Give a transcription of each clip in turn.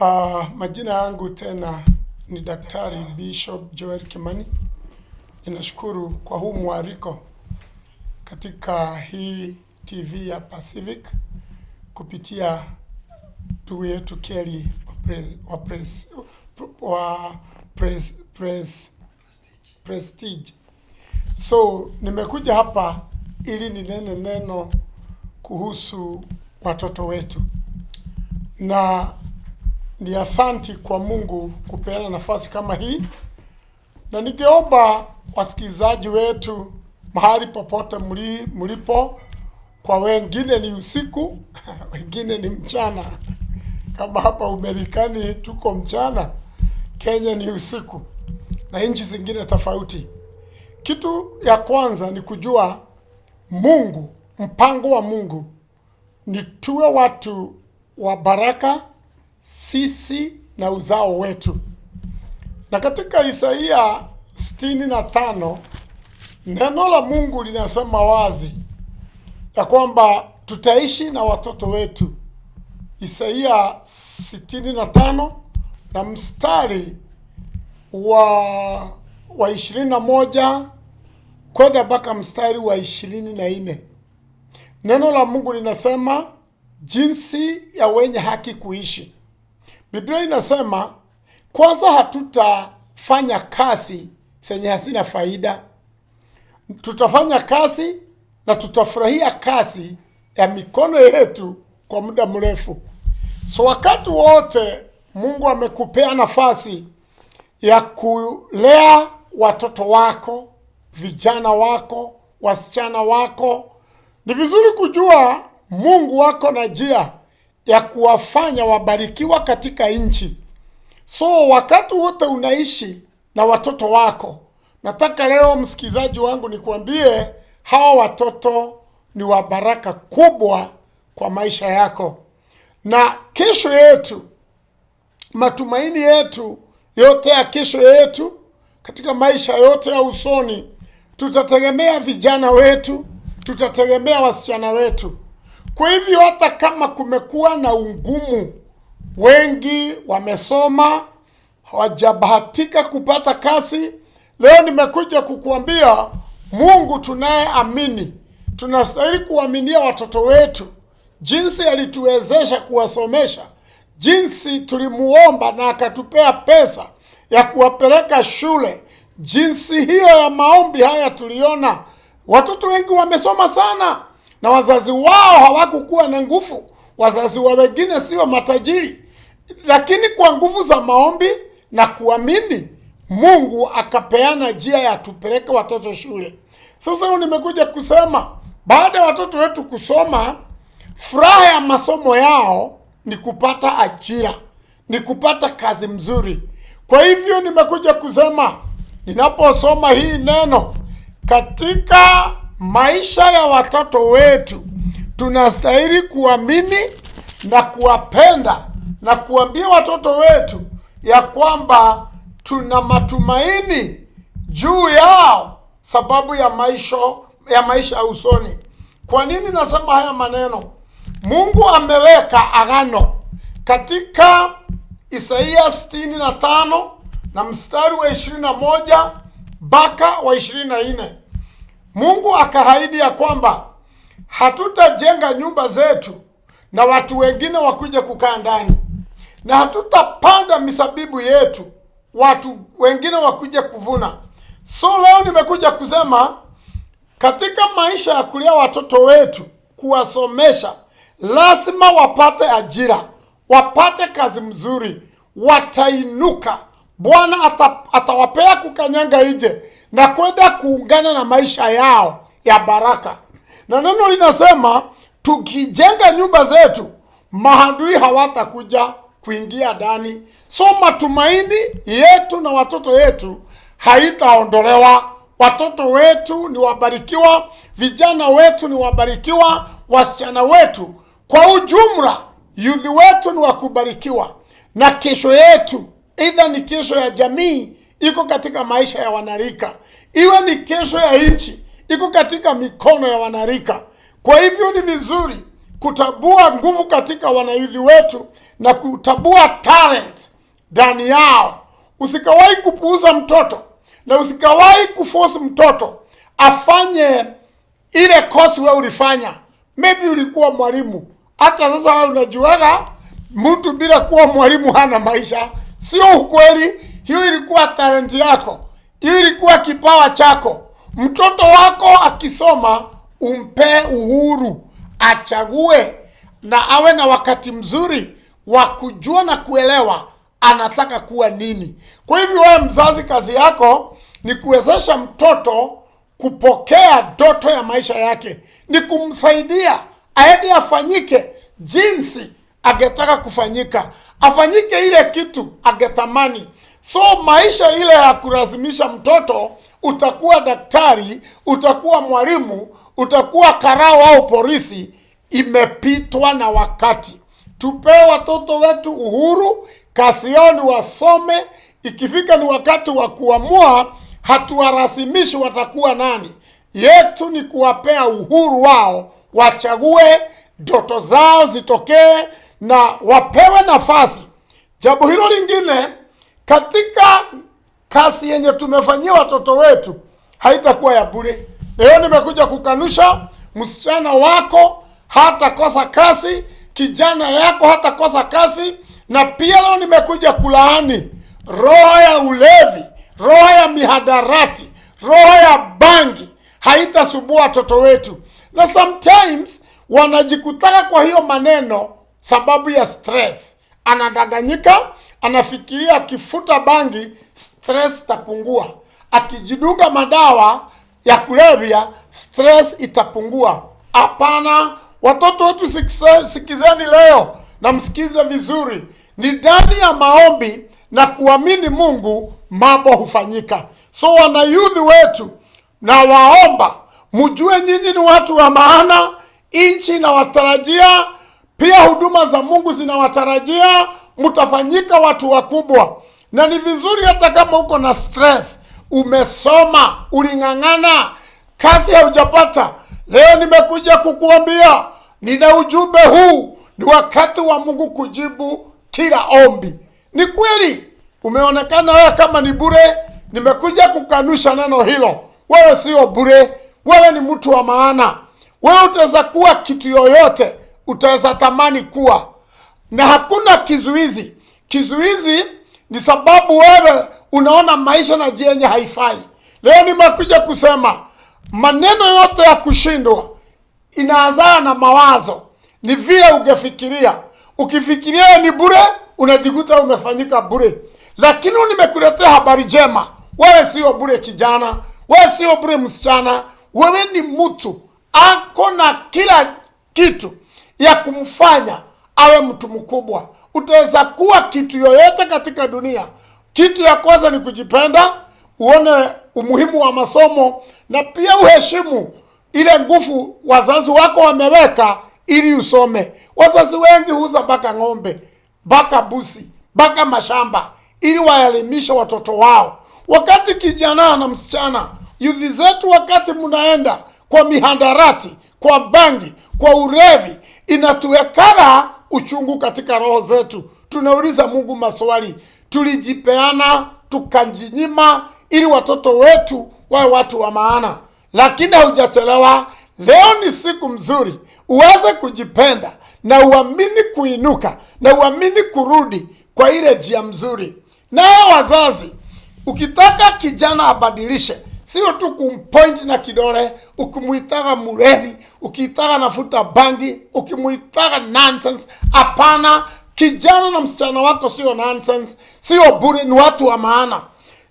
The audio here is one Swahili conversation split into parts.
Majina yangu tena ni Daktari Bishop Joel Kimani. Ninashukuru kwa huu mwaliko katika hii TV ya Pacific kupitia ndugu yetu Kelly wa press, wa press, press, Prestige. So nimekuja hapa ili ninene neno kuhusu watoto wetu, na ni asanti kwa Mungu kupeana nafasi kama hii, na ningeomba wasikilizaji wetu mahali popote mlipo, kwa wengine ni usiku wengine ni mchana. Kama hapa Umerikani tuko mchana, Kenya ni usiku na nchi zingine tofauti. Kitu ya kwanza ni kujua Mungu, mpango wa Mungu ni tuwe watu wa baraka sisi na uzao wetu. Na katika Isaia 65 neno la Mungu linasema wazi ya kwamba tutaishi na watoto wetu. Isaia 65 na mstari wa 21 kwenda mpaka mstari wa 24. Neno la Mungu linasema jinsi ya wenye haki kuishi. Biblia inasema kwanza, hatutafanya kazi zenye hazina faida. Tutafanya kazi na tutafurahia kazi ya mikono yetu kwa muda mrefu. So wakati wote Mungu amekupea nafasi ya kulea watoto wako, vijana wako, wasichana wako, ni vizuri kujua Mungu wako na njia ya kuwafanya wabarikiwa katika nchi. So wakati wote unaishi na watoto wako, nataka leo msikilizaji wangu nikuambie, hawa watoto ni wa baraka kubwa kwa maisha yako na kesho yetu, matumaini yetu yote ya kesho yetu katika maisha yote ya usoni, tutategemea vijana wetu, tutategemea wasichana wetu. Kwa hivyo hata kama kumekuwa na ungumu, wengi wamesoma hawajabahatika kupata kazi, leo nimekuja kukuambia Mungu tunayeamini, tunastahili kuaminia watoto wetu jinsi alituwezesha kuwasomesha, jinsi tulimuomba na akatupea pesa ya kuwapeleka shule, jinsi hiyo ya maombi haya tuliona watoto wengi wamesoma sana na wazazi wao hawakukuwa na nguvu. Wazazi wa wengine sio matajiri, lakini kwa nguvu za maombi na kuamini Mungu akapeana njia ya tupeleke watoto shule. Sasa leo nimekuja kusema baada ya watoto wetu kusoma, furaha ya masomo yao ni kupata ajira, ni kupata kazi mzuri. Kwa hivyo nimekuja kusema ninaposoma hii neno katika maisha ya watoto wetu, tunastahili kuamini na kuwapenda na kuambia watoto wetu ya kwamba tuna matumaini juu yao sababu ya maisha ya usoni. Kwa nini nasema haya maneno? Mungu ameweka agano katika Isaia 65 na mstari wa 21 mpaka wa 24. Mungu akaahidi ya kwamba hatutajenga nyumba zetu na watu wengine wakuja kukaa ndani, na hatutapanda misabibu yetu watu wengine wakuja kuvuna. So leo nimekuja kusema katika maisha ya kulea watoto wetu, kuwasomesha, lazima wapate ajira, wapate kazi mzuri, watainuka. Bwana atawapea kukanyanga nje na kwenda kuungana na maisha yao ya baraka. Na neno linasema tukijenga nyumba zetu, maadui hawatakuja kuingia ndani. So matumaini yetu na watoto wetu haitaondolewa. Watoto wetu ni wabarikiwa, vijana wetu ni wabarikiwa, wasichana wetu kwa ujumla, youth wetu ni wakubarikiwa. Na kesho yetu, either ni kesho ya jamii iko katika maisha ya wanarika, iwe ni kesho ya nchi iko katika mikono ya wanarika. Kwa hivyo ni vizuri kutambua nguvu katika wanayuthi wetu na kutabua talents ndani yao. Usikawahi kupuuza mtoto na usikawahi kuforce mtoto afanye ile kosi wewe ulifanya. Maybe ulikuwa mwalimu, hata sasa wewe unajuaga mtu bila kuwa mwalimu hana maisha. Sio ukweli. Hiyo ilikuwa talenti yako, hiyo ilikuwa kipawa chako. Mtoto wako akisoma, umpe uhuru achague na awe na wakati mzuri wa kujua na kuelewa anataka kuwa nini. Kwa hivyo wewe mzazi, kazi yako ni kuwezesha mtoto kupokea ndoto ya maisha yake, ni kumsaidia aende afanyike jinsi angetaka kufanyika, afanyike ile kitu angetamani. So maisha ile ya kulazimisha mtoto, utakuwa daktari, utakuwa mwalimu, utakuwa karao au polisi, imepitwa na wakati. Tupee watoto wetu uhuru, kazi yao ni wasome. Ikifika ni wakati wa kuamua, hatuwarasimishi watakuwa nani. Yetu ni kuwapea uhuru wao, wachague ndoto zao zitokee na wapewe nafasi. Jambo hilo lingine, katika kazi yenye tumefanyia watoto wetu haitakuwa ya bure. Leo nimekuja kukanusha, msichana wako hatakosa kazi, kijana yako hatakosa kazi. Na pia leo nimekuja kulaani roho ya ulevi, roho ya mihadarati, roho ya bangi haitasubua watoto wetu. Na sometimes wanajikutaka kwa hiyo maneno sababu ya stress. Anadanganyika, anafikiria akifuta bangi stress itapungua, akijidunga madawa ya kulevya stress itapungua. Hapana, watoto wetu sikizeni leo na msikize vizuri. Ni ndani ya maombi na kuamini Mungu mambo hufanyika. So wanayudhi wetu, na waomba mjue nyinyi ni watu wa maana, nchi inawatarajia, pia huduma za Mungu zinawatarajia, mtafanyika watu wakubwa. Na ni vizuri hata kama uko na stress, umesoma, uling'ang'ana, kazi haujapata, leo nimekuja kukuambia, nina ujumbe huu. Ni wakati wa Mungu kujibu kila ombi. Ni kweli umeonekana wewe kama ni bure, nimekuja kukanusha neno hilo. Wewe sio bure, wewe ni mtu wa maana. Wewe utaweza kuwa kitu yoyote utaweza tamani kuwa, na hakuna kizuizi. Kizuizi ni sababu wewe unaona maisha na njia yenye haifai. Leo nimekuja kusema maneno yote ya kushindwa inaanzana na mawazo. Ni vile ungefikiria. Ukifikiria ni bure, unajikuta umefanyika bure. Lakini nimekuletea habari njema, wewe sio bure kijana, wewe sio bure msichana, wewe ni mtu ako na kila kitu ya kumfanya awe mtu mkubwa. Utaweza kuwa kitu yoyote katika dunia. Kitu ya kwanza ni kujipenda, uone umuhimu wa masomo na pia uheshimu ile nguvu wazazi wako wameweka ili usome. Wazazi wengi huuza mpaka ng'ombe, mpaka busi, mpaka mashamba ili waelimishe watoto wao. Wakati kijana na msichana, yudhi zetu, wakati mnaenda kwa mihandarati, kwa bangi, kwa urevi, inatuwekana uchungu katika roho zetu. Tunauliza Mungu maswali, tulijipeana tukajinyima ili watoto wetu wawe watu wa maana, lakini haujachelewa. Leo ni siku mzuri uweze kujipenda na uamini kuinuka na uamini kurudi kwa ile njia mzuri. Nayo wazazi, ukitaka kijana abadilishe, sio tu kumpoint na kidole, ukimuitaka mlevi, ukiitaka nafuta bangi, ukimuitaka nonsense. Hapana, kijana na msichana wako sio nonsense, sio bure, ni watu wa maana.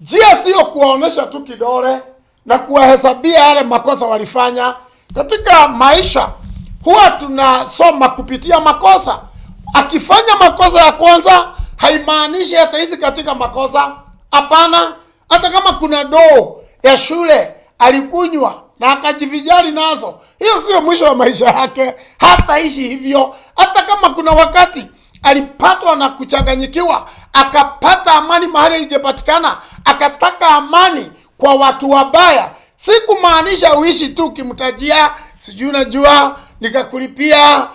Njia sio kuwaonesha tu kidole na kuwahesabia yale makosa walifanya. Katika maisha huwa tunasoma kupitia makosa. Akifanya makosa ya kwanza haimaanishi ataishi katika makosa. Hapana, hata kama kuna doo ya shule alikunywa na akajivijali nazo, hiyo sio mwisho wa maisha yake, hataishi hivyo. Hata kama kuna wakati alipatwa na kuchanganyikiwa, akapata amani mahali haijapatikana, akataka amani kwa watu wabaya, si kumaanisha uishi tu ukimtajia sijui unajua nikakulipia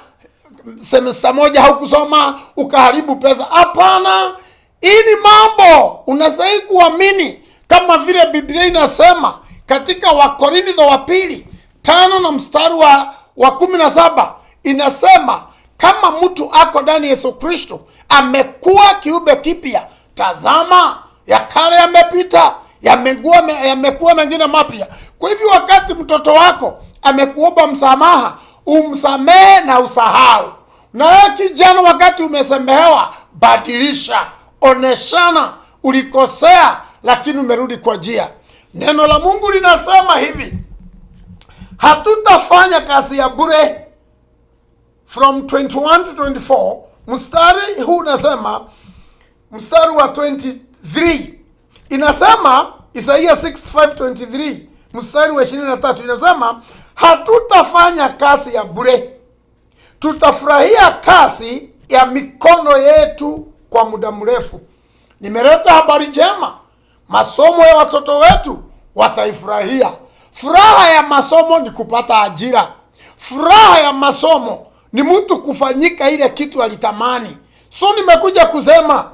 semesta moja haukusoma ukaharibu pesa. Hapana, hii ni mambo unastahili kuamini, kama vile Biblia inasema katika Wakorintho wa pili 5 na mstari wa 17 inasema kama mtu ako ndani Yesu Kristo amekuwa kiumbe kipya, tazama ya kale yamepita, yamekuwa mengine mapya. Kwa hivyo wakati mtoto wako amekuomba msamaha, umsamehe na usahau. Na wewe kijana, wakati umesemehewa, badilisha, oneshana ulikosea, lakini umerudi kwa njia. Neno la Mungu linasema hivi, hatutafanya kazi ya bure. From 21 to 24, mstari huu unasema, mstari wa 23 inasema, Isaia 65:23 mstari wa 23 inasema, hatutafanya kazi ya bure, tutafurahia kazi ya mikono yetu kwa muda mrefu. Nimeleta habari njema, masomo ya watoto wetu wataifurahia. Furaha ya masomo ni kupata ajira. Furaha ya masomo ni mtu kufanyika ile kitu alitamani. So nimekuja kusema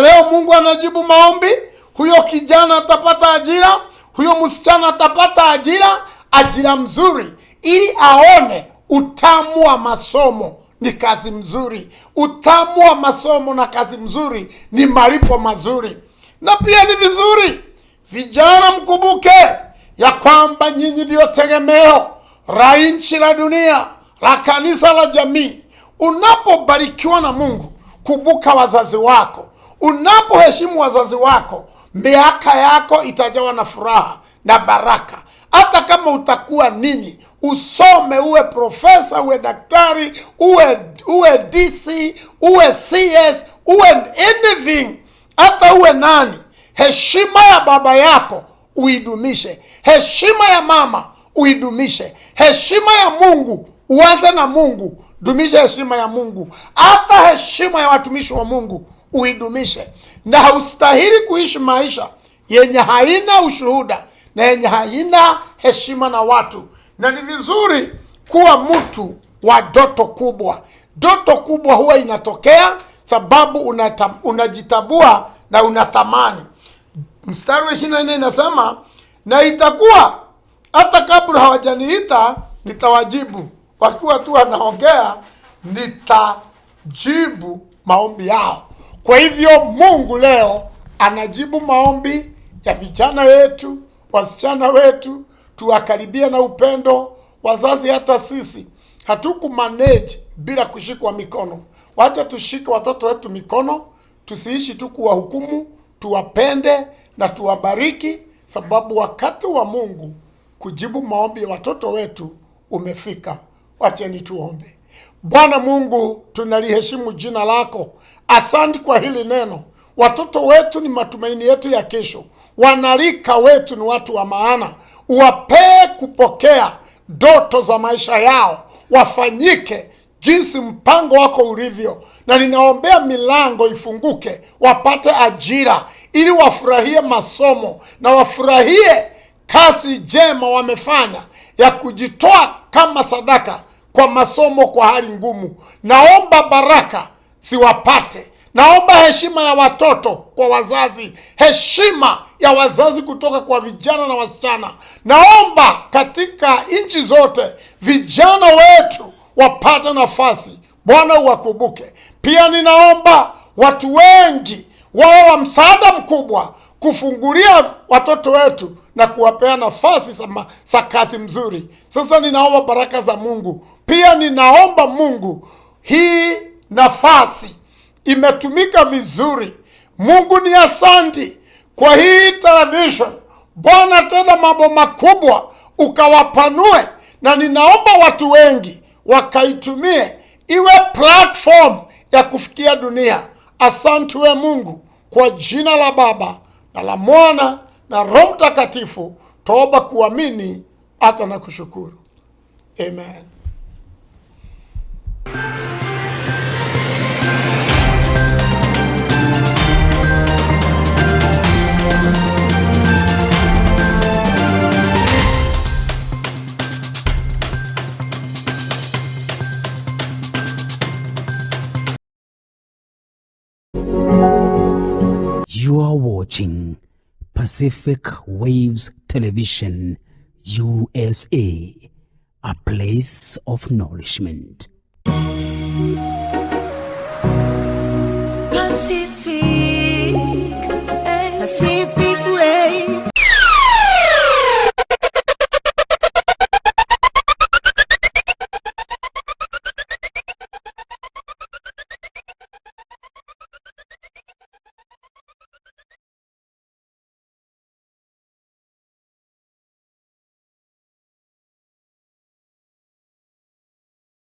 leo Mungu anajibu maombi. Huyo kijana atapata ajira, huyo msichana atapata ajira, ajira mzuri, ili aone utamu wa masomo ni kazi mzuri. Utamu wa masomo na kazi mzuri ni malipo mazuri. Na pia ni vizuri vijana mkumbuke ya kwamba nyinyi ndio tegemeo la nchi, la dunia, la kanisa, la jamii. Unapobarikiwa na Mungu, kumbuka wazazi wako. Unapoheshimu wazazi wako, miaka yako itajawa na furaha na baraka. Hata kama utakuwa nini, usome, uwe profesa, uwe daktari, uwe DC, uwe CS, uwe anything, hata uwe nani, heshima ya baba yako uidumishe, heshima ya mama uidumishe, heshima ya Mungu uanze na Mungu, dumisha heshima ya Mungu, hata heshima ya watumishi wa Mungu uidumishe. Na haustahili kuishi maisha yenye haina ushuhuda na yenye haina heshima na watu. Na ni vizuri kuwa mtu wa ndoto kubwa. Ndoto kubwa huwa inatokea sababu unajitabua na unatamani. Mstari wa 24 inasema, na itakuwa hata kabla hawajaniita nitawajibu, wakiwa tu wanaongea nitajibu maombi yao. Kwa hivyo Mungu leo anajibu maombi ya vijana wetu, wasichana wetu, tuwakaribie na upendo. Wazazi, hata sisi hatukumanage bila kushikwa mikono. Wacha tushike watoto wetu mikono, tusiishi tu kuwahukumu, tuwapende na tuwabariki, sababu wakati wa Mungu kujibu maombi ya watoto wetu umefika. Wacheni tuombe. Bwana Mungu, tunaliheshimu jina lako. Asante kwa hili neno. Watoto wetu ni matumaini yetu ya kesho. Wanarika wetu ni watu wa maana. Uwapee kupokea ndoto za maisha yao, wafanyike jinsi mpango wako ulivyo. Na ninaombea milango ifunguke, wapate ajira ili wafurahie masomo na wafurahie kazi njema wamefanya ya kujitoa kama sadaka kwa masomo kwa hali ngumu. Naomba baraka siwapate. Naomba heshima ya watoto kwa wazazi, heshima ya wazazi kutoka kwa vijana na wasichana. Naomba katika nchi zote vijana wetu wapate nafasi. Bwana uwakumbuke. Pia ninaomba watu wengi wawe wa msaada mkubwa kufungulia watoto wetu na kuwapea nafasi za kazi mzuri. Sasa ninaomba baraka za Mungu. Pia ninaomba Mungu, hii nafasi imetumika vizuri. Mungu ni asanti kwa hii television. Bwana tena mambo makubwa ukawapanue, na ninaomba watu wengi wakaitumie iwe platform ya kufikia dunia. Asante we Mungu, kwa jina la Baba na la Mwana na Roho Mtakatifu, toba kuamini hata na kushukuru. Amen. You are watching Pacific Waves Television, USA, a place of nourishment. Pacific.